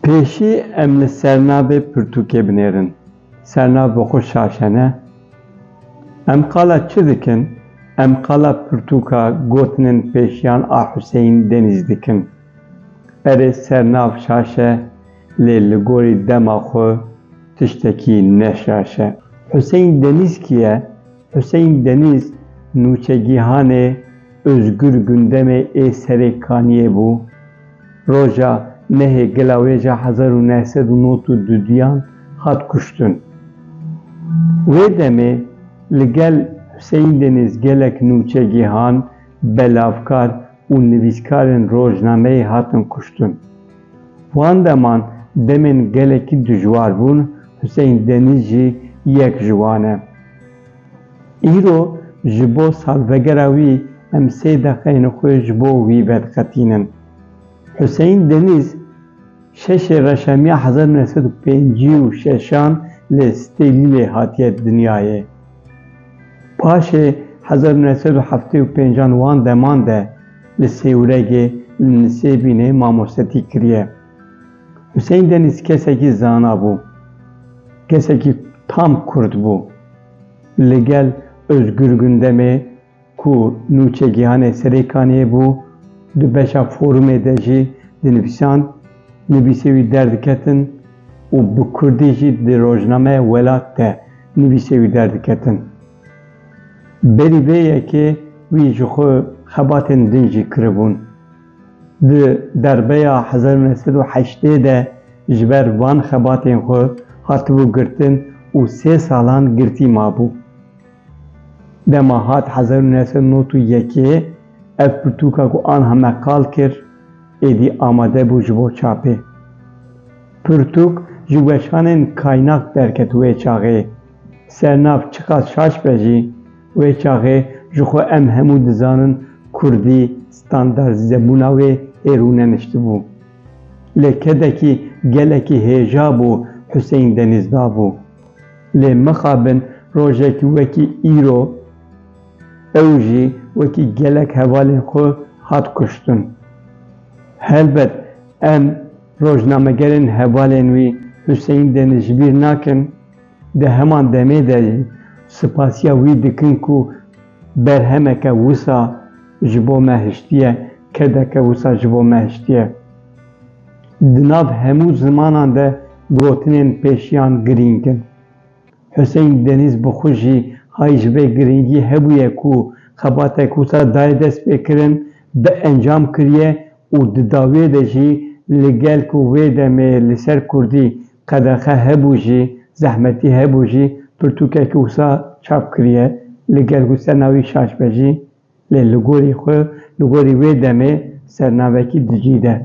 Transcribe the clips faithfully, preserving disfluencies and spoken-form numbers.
Pêşî em li sernavê pirtûkê binêrin. Sernav bi xwe şaş e, ne? Em qala çi dikin? Em qala pirtûka gotinên pêşiyan a Huseyîn Denîz dikin. Erê, sernav şaş e, lê li gorî dema xwe tiştekî ne şaş e. Huseyîn Denîz kî ye? Huseyîn Denîz nûçegîhanê Özgür Gündemê ê Serê Kaniyê bû. Roja nehê Gilawêja hezar û neh sed û nod û duduyan hat kuştin. Wê demê li gel Huseyîn Denîz gelek nûçegîhan, belavkar û nivîskarên rojnameyê hatin kuştin. Wan deman demên gelekî dijwar bûn, Huseyîn Denîz jî yek ji wan e. Îro ji bo salvegera wî em sê deqeyên xwe ji bo wî vediqetînin. Huseyîn Denîz şeşê Reşemiya hezar û neh sed û pêncî û şeşan li Stêlîlê hatiye dinyayê. Paşê hezar û neh sed û heftê û pêncan wan deman de li Sêwregê li Nisêbînê mamostetî kiriye. Huseyîn Denîz kesekî zana bû. Kesekî tam kurd bû. Li gel Özgür Gündemê ku nûçegîhanê Serê Kaniyê bû, di beşa forumê de jî dinivîsand, nivîsê wî derdiketin û bi kurdî jî di rojnameya Welat de nivîsê wî derdiketin. Berî vê yekê wî ji xwe xebatên din jî kiribûn. Di derbeya hezar û neh sed û heştê de ji ber van xebatên xwe hatibû girtin û sê salan girtî mabû. Dema hat hezar û neh sed û nod û yekê, ev pirtûka ku anha me qal kir, êdî amade bû ji bo çapê. Pirtûk ji weşanên Kaynak derket wê çaxê. Sernav çiqas şaş be jî, wê çaxê ji xwe em hemû dizanin kurdî standardîzebûna wê ê rûneniştibû. Lê kedekî gelekî hêja bû Huseyîn Denîz dabû. Lê mixabin rojekî wekî îro ew jî wekî gelek hevalên xwe hat kuştin. Helbet em rojnamegerên hevalên wî Huseyîn Denîz ji bîr nakin, di heman demê de jî spasiya wî dikin ku berhemeke wisa ji bo me hiştiye, kedeke wisa ji bo me hiştiye. Di nav hemû zimanan de gotinên pêşiyan girîng in. Huseyîn Denîz bi xwe jî hay ji vê girîngî hebûye ku xebatek wisa dayê destpêkirin, bi encam kiriye û di dawiyê de jî li gel ku wê demê li ser kurdî qedexe hebû jî, zehmetî hebû jî, pirtûkek wisa çap kiriye, li gel ku serna wî şaş be jî. Lê li gorî xwe, li gorî wê demê sernavekî dicî de.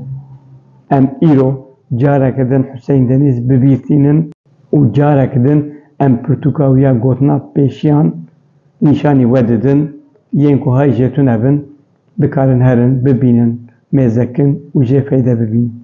Em îro careke din Huseyîn Denîz bi bîr tînin û careke din em pirtûka wî ya gotina pêşiyan nîşanî we didin, yên ku hay jê tune bin, dikarin herin, bibînin, mêze kin û jê feyde bibînin.